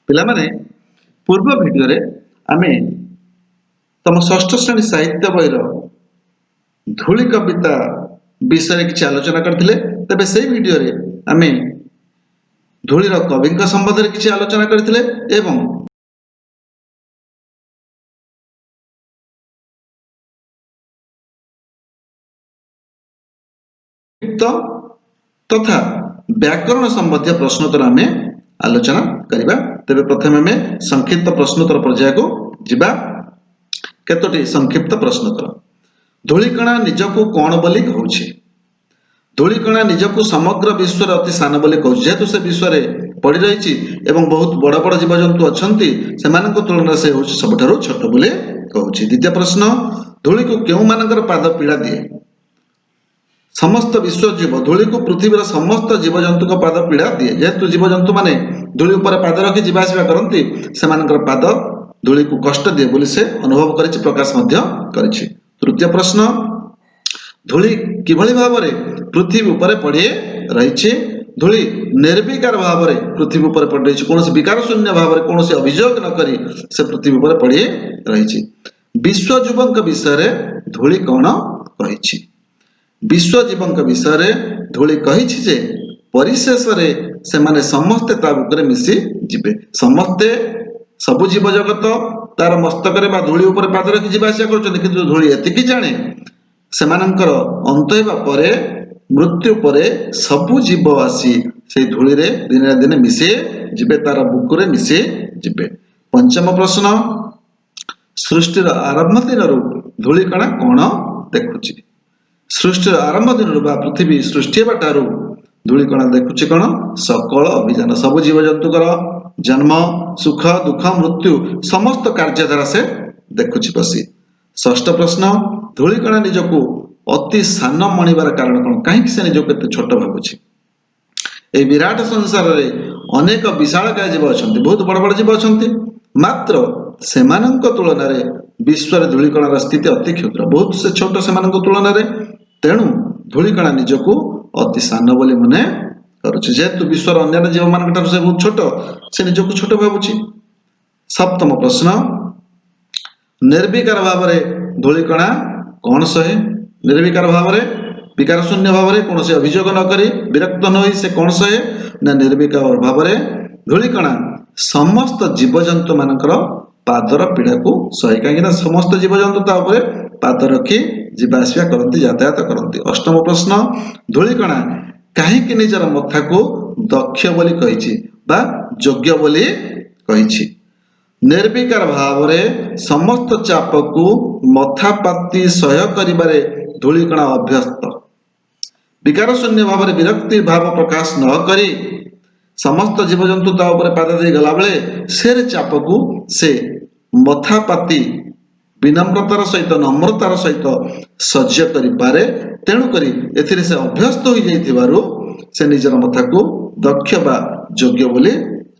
ପିଲାମାନେ, ପୂର୍ବ ଭିଡ଼ିଓରେ ଆମେ ତମ ଷଷ୍ଠ ଶ୍ରେଣୀ ସାହିତ୍ୟ ବହିର ଧୂଳି କବିତା ବିଷୟରେ କିଛି ଆଲୋଚନା କରିଥିଲେ। ତେବେ ସେଇ ଭିଡ଼ିଓରେ ଆମେ ଧୂଳିର କବିଙ୍କ ସମ୍ବନ୍ଧରେ କିଛି ଆଲୋଚନା କରିଥିଲେ ଏବଂ ତଥା ବ୍ୟାକରଣ ସମ୍ବନ୍ଧୀୟ ପ୍ରଶ୍ନୋତ୍ତର ଆମେ ଆଲୋଚନା କରିବା। ତେବେ ପ୍ରଥମେ ଆମେ ସଂକ୍ଷିପ୍ତ ପ୍ରଶ୍ନୋତ୍ତର ପର୍ଯ୍ୟାୟକୁ ଯିବା। କେତୋଟି ସଂକ୍ଷିପ୍ତ ପ୍ରଶ୍ନୋତ୍ତର। ଧୂଳିକଣା ନିଜକୁ କଣ ବୋଲି କହୁଛି? ଧୂଳିକଣା ନିଜକୁ ସମଗ୍ର ବିଶ୍ୱରେ ଅତି ସାନ ବୋଲି କହୁଛି। ଯେହେତୁ ସେ ବିଶ୍ୱରେ ପଡ଼ି ରହିଛି ଏବଂ ବହୁତ ବଡ଼ ବଡ଼ ଜୀବଜନ୍ତୁ ଅଛନ୍ତି, ସେମାନଙ୍କ ତୁଳନାରେ ସେ ହେଉଛି ସବୁଠାରୁ ଛୋଟ ବୋଲି କହୁଛି। ଦ୍ୱିତୀୟ ପ୍ରଶ୍ନ, ଧୂଳିକୁ କେଉଁମାନଙ୍କର ପାଦ ପୀଡ଼ା ଦିଏ? ସମସ୍ତ ବିଶ୍ୱ ଜୀବ, ଧୂଳିକୁ ପୃଥିବୀର ସମସ୍ତ ଜୀବଜନ୍ତୁଙ୍କ ପାଦ ପୀଡ଼ା ଦିଏ। ଯେହେତୁ ଜୀବଜନ୍ତୁମାନେ ଧୂଳି ଉପରେ ପାଦ ରଖି ଯିବା ଆସିବା କରନ୍ତି, ସେମାନଙ୍କର ପାଦ ଧୂଳିକୁ କଷ୍ଟ ଦିଏ ବୋଲି ସେ ଅନୁଭବ କରିଛି, ପ୍ରକାଶ ମଧ୍ୟ କରିଛି। ତୃତୀୟ ପ୍ରଶ୍ନ, ଧୂଳି କିଭଳି ଭାବରେ ପୃଥିବୀ ଉପରେ ପଡ଼ି ରହିଛି? ଧୂଳି ନିର୍ବିକାର ଭାବରେ ପୃଥିବୀ ଉପରେ ପଡ଼ି ରହିଛି। କୌଣସି ବିକାର ଶୂନ୍ୟ ଭାବରେ, କୌଣସି ଅଭିଯୋଗ ନ କରି ସେ ପୃଥିବୀ ଉପରେ ପଡ଼ି ରହିଛି। ବିଶ୍ୱ ଜୀବଙ୍କ ବିଷୟରେ ଧୂଳି କଣ କହିଛି? ବିଶ୍ୱ ଜୀବଙ୍କ ବିଷୟରେ ଧୂଳି କହିଛି ଯେ ପରିଶେଷରେ ସେମାନେ ସମସ୍ତେ ତା ବୁକୁରେ ମିଶି ଯିବେ। ସମସ୍ତେ, ସବୁ ଜୀବଜଗତ ତାର ମସ୍ତକରେ ବା ଧୂଳି ଉପରେ ପାଦ ରଖି ଯିବା ଆସିବା କରୁଛନ୍ତି, କିନ୍ତୁ ଧୂଳି ଏତିକି ଜାଣେ ସେମାନଙ୍କର ଅନ୍ତ ହେବା ପରେ, ମୃତ୍ୟୁ ପରେ ସବୁ ଜୀବ ଆସି ସେଇ ଧୂଳିରେ ଦିନେ ନା ଦିନେ ମିଶି ଯିବେ, ତାର ବୁକୁରେ ମିଶି ଯିବେ। ପଞ୍ଚମ ପ୍ରଶ୍ନ, ସୃଷ୍ଟିର ଆରମ୍ଭ ଦିନରୁ ଧୂଳିକଣା କଣ ଦେଖୁଛି? ସୃଷ୍ଟିର ଆରମ୍ଭ ଦିନରୁ ବା ପୃଥିବୀ ସୃଷ୍ଟି ହେବା ଠାରୁ ଧୂଳିକଣା ଦେଖୁଛି କଣ? ସକଳ ଅଭିଯାନ, ସବୁ ଜୀବଜନ୍ତୁଙ୍କର ଜନ୍ମ, ସୁଖ, ଦୁଃଖ, ମୃତ୍ୟୁ ସମସ୍ତ କାର୍ଯ୍ୟଧାରା ସେ ଦେଖୁଛି ବସି। ଷଷ୍ଠ ପ୍ରଶ୍ନ, ଧୂଳିକଣା ନିଜକୁ ଅତି ସାନ ମଣିବାର କାରଣ କଣ? କାହିଁକି ସେ ନିଜକୁ ଏତେ ଛୋଟ ଭାବୁଛି? ଏହି ବିରାଟ ସଂସାରରେ ଅନେକ ବିଶାଳକାୟ ଜୀବ ଅଛନ୍ତି, ବହୁତ ବଡ଼ ବଡ଼ ଜୀବ ଅଛନ୍ତି, ମାତ୍ର ସେମାନଙ୍କ ତୁଳନାରେ ବିଶ୍ୱରେ ଧୂଳିକଣାର ସ୍ଥିତି ଅତି କ୍ଷୁଦ୍ର, ବହୁତ ସେ ଛୋଟ ସେମାନଙ୍କ ତୁଳନାରେ। ତେଣୁ ଧୂଳିକଣା ନିଜକୁ ଅତି ସାନ ବୋଲି ମନେ କରୁଛି। ଯେହେତୁ ବିଶ୍ୱର ଅନ୍ୟାନ୍ୟ ଜୀବମାନଙ୍କ ଠାରୁ ସେ ବହୁତ ଛୋଟ, ସେ ନିଜକୁ ଛୋଟ ଭାବୁଛି। ସପ୍ତମ ପ୍ରଶ୍ନ, ନିର୍ବିକାର ଭାବରେ ଧୂଳିକଣା କଣ ସହେ? ନିର୍ବିକାର ଭାବରେ, ବିକାର ଶୂନ୍ୟ ଭାବରେ, କୌଣସି ଅଭିଯୋଗ ନ କରି, ବିରକ୍ତ ନ ହୋଇ ସେ କଣ ସହେ? ନା, ନିର୍ବିକାର ଭାବରେ ଧୂଳିକଣା ସମସ୍ତ ଜୀବଜନ୍ତୁ ମାନଙ୍କର ପାଦର ପୀଡ଼ାକୁ ସହେ। କାହିଁକି ନା ସମସ୍ତ ଜୀବଜନ୍ତୁ ତା ଉପରେ ପାଦ ରଖି ଯିବା ଆସିବା କରନ୍ତି, ଯାତାୟାତ କରନ୍ତି। ଅଷ୍ଟମ ପ୍ରଶ୍ନ, ଧୂଳିକଣା କାହିଁକି ନିଜର ମଥାକୁ ଦକ୍ଷ ବୋଲି କହିଛି ବା ଯୋଗ୍ୟ ବୋଲି କହିଛି? ନିର୍ବିକାର ଭାବରେ ସମସ୍ତ ଚାପକୁ ମଥା ପାତି ସହ୍ୟ କରିବାରେ ଧୂଳିକଣା ଅଭ୍ୟସ୍ତ। ବିକାର ଶୂନ୍ୟ ଭାବରେ ବିରକ୍ତି ଭାବ ପ୍ରକାଶ ନ କରି ସମସ୍ତ ଜୀବଜନ୍ତୁ ତା ଉପରେ ପାଦ ଦେଇ ଗଲାବେଳେ ସେ ଚାପକୁ ସେ ମଥା ପାତି ବିନମ୍ରତାର ସହିତ, ନମ୍ରତାର ସହିତ ସହ୍ୟ କରିପାରେ। ତେଣୁକରି ଏଥିରେ ସେ ଅଭ୍ୟସ୍ତ ହୋଇଯାଇଥିବାରୁ ସେ ନିଜର ମଥାକୁ ଦକ୍ଷ ବା ଯୋଗ୍ୟ ବୋଲି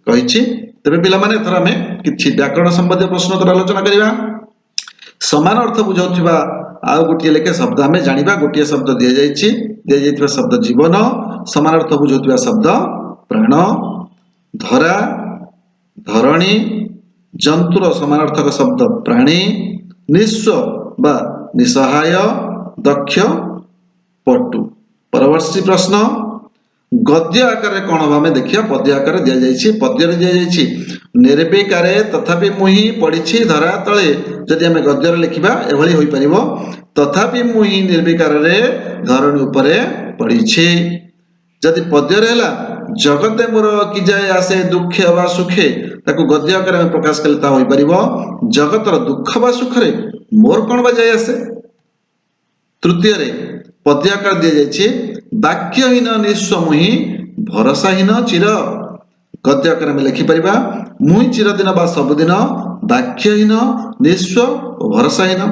କହିଛି। ତେବେ ପିଲାମାନେ, ଏଥର ଆମେ କିଛି ବ୍ୟାକରଣ ସମ୍ବନ୍ଧୀୟ ପ୍ରଶ୍ନୋତ୍ତର ଆଲୋଚନା କରିବା। ସମାନ ଅର୍ଥ ବୁଝାଉଥିବା ଆଉ ଗୋଟିଏ ଲେଖେ ଶବ୍ଦ ଆମେ ଜାଣିବା। ଗୋଟିଏ ଶବ୍ଦ ଦିଆଯାଇଛି, ଦିଆଯାଇଥିବା ଶବ୍ଦ ଜୀବନ, ସମାନ ଅର୍ଥ ବୁଝାଉଥିବା ଶବ୍ଦ ପ୍ରାଣ, ଧରା, ଧରଣୀ, ଜନ୍ତୁର ସମାନାର୍ଥକ ଶବ୍ଦ ପ୍ରାଣୀ, ନିଃସ୍ୱ ବା ନିଃସହାୟ, ଦକ୍ଷ, ପଟୁ। ପରବର୍ତ୍ତୀ ପ୍ରଶ୍ନ, ଗଦ୍ୟ ଆକାରରେ କଣ ହବ ଆମେ ଦେଖିବା। ପଦ୍ୟ ଆକାରରେ ଦିଆଯାଇଛି, ପଦ୍ୟରେ ଦିଆଯାଇଛି ନିର୍ବିକାରେ ତଥାପି ମୁହିଁ ପଡ଼ିଛି ଧରା ତଳେ। ଯଦି ଆମେ ଗଦ୍ୟରେ ଲେଖିବା ଏଭଳି ହୋଇପାରିବ, ତଥାପି ମୁହିଁ ନିର୍ବିକାରରେ ଧରଣୀ ଉପରେ ପଡ଼ିଛି। ଯଦି ପଦ୍ୟରେ ହେଲା ଜଗତେ ମୋର କି ଯାଏ ଆସେ ଦୁଃଖେ ବା ସୁଖେ, ତାକୁ ଗଦ୍ୟ ଆକାରରେ ଆମେ ପ୍ରକାଶ କଲେ ତାହା ହୋଇପାରିବ ଜଗତର ଦୁଃଖ ବା ସୁଖରେ ମୋର କଣ ବା ଯାଏ ଆସେ। ତୃତୀୟରେ ପଦ୍ୟ ଆକାର ଦିଆଯାଇଛି ବାକ୍ୟହୀନ ନିଃସ୍ୱ ମୁହିଁ ଭରସାହୀନ ଚିର। ଗଦ୍ୟ ଆକାରରେ ଆମେ ଲେଖିପାରିବା ମୁହିଁ ଚିରଦିନ ବା ସବୁଦିନ ବାକ୍ୟହୀନ, ନିଃସ୍ୱ ଓ ଭରସାହୀନ।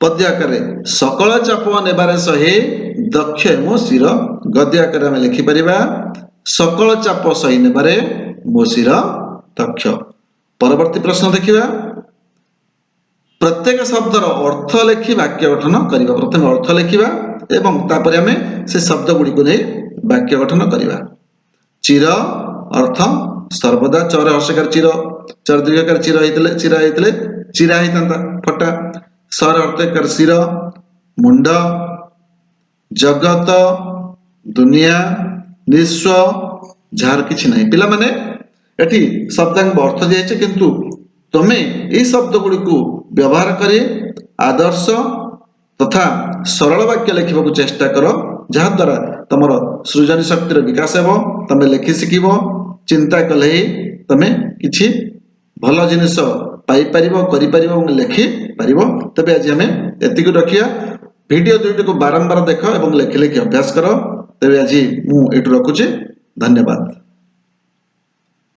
ପଦ୍ୟ ଆକାରରେ ସକଳ ଚାପ ନେବାରେ ସହେ ଦକ୍ଷ ମୋ ଶିର। ଗଦ୍ୟ ଆକାରରେ ଆମେ ଲେଖିପାରିବା ସକଳ ଚାପ ସହି ନେବାରେ ମୋ ଶିର ଦକ୍ଷ। ପରବର୍ତ୍ତୀ ପ୍ରଶ୍ନ ଦେଖିବା। ପ୍ରତ୍ୟେକ ଶବ୍ଦର ଅର୍ଥ ଲେଖି ବାକ୍ୟ ଗଠନ କରିବା। ପ୍ରଥମେ ଅର୍ଥ ଲେଖିବା ଏବଂ ତାପରେ ଆମେ ସେ ଶବ୍ଦ ଗୁଡ଼ିକୁ ନେଇ ବାକ୍ୟ ଗଠନ କରିବା। ଚିର ଅର୍ଥ ସର୍ବଦା। ଚରେ ହର୍ଷକାର ଚିର, ଚର ଦୀର୍ଘକାର ଚିର ହେଇଥିଲେ, ଚିରା ହେଇଥିଲେ ଚିରା ହେଇଥାନ୍ତା, ଫଟା। ସର ହର୍ଷକାର ଶିର, ମୁଣ୍ଡ। ଜଗତ, ଦୁନିଆ। ନିଃସ୍ୱ, ଯାହାର କିଛି ନାହିଁ। ପିଲାମାନେ, ଏଠି ଶବ୍ଦାଙ୍କ ଅର୍ଥ ଦିଆଯାଇଛି, କିନ୍ତୁ ତମେ ଏଇ ଶବ୍ଦ ଗୁଡ଼ିକୁ ବ୍ୟବହାର କରି ଆଦର୍ଶ ତଥା ସରଳ ବାକ୍ୟ ଲେଖିବାକୁ ଚେଷ୍ଟା କର, ଯାହାଦ୍ୱାରା ତମର ସୃଜନୀ ଶକ୍ତିର ବିକାଶ ହେବ। ତମେ ଲେଖି ଶିଖିବ। ଚିନ୍ତା କଲେ ହିଁ ତମେ କିଛି ଭଲ ଜିନିଷ ପାଇପାରିବ, କରିପାରିବ ଏବଂ ଲେଖିପାରିବ। ତେବେ ଆଜି ଆମେ ଏତିକି ରଖିବା। ଭିଡ଼ିଓ ଦୁଇଟିକୁ ବାରମ୍ବାର ଦେଖ ଏବଂ ଲେଖି ଲେଖି ଅଭ୍ୟାସ କର। ତେବେ ଆଜି ମୁଁ ଏଇଠୁ ରଖୁଛି। ଧନ୍ୟବାଦ।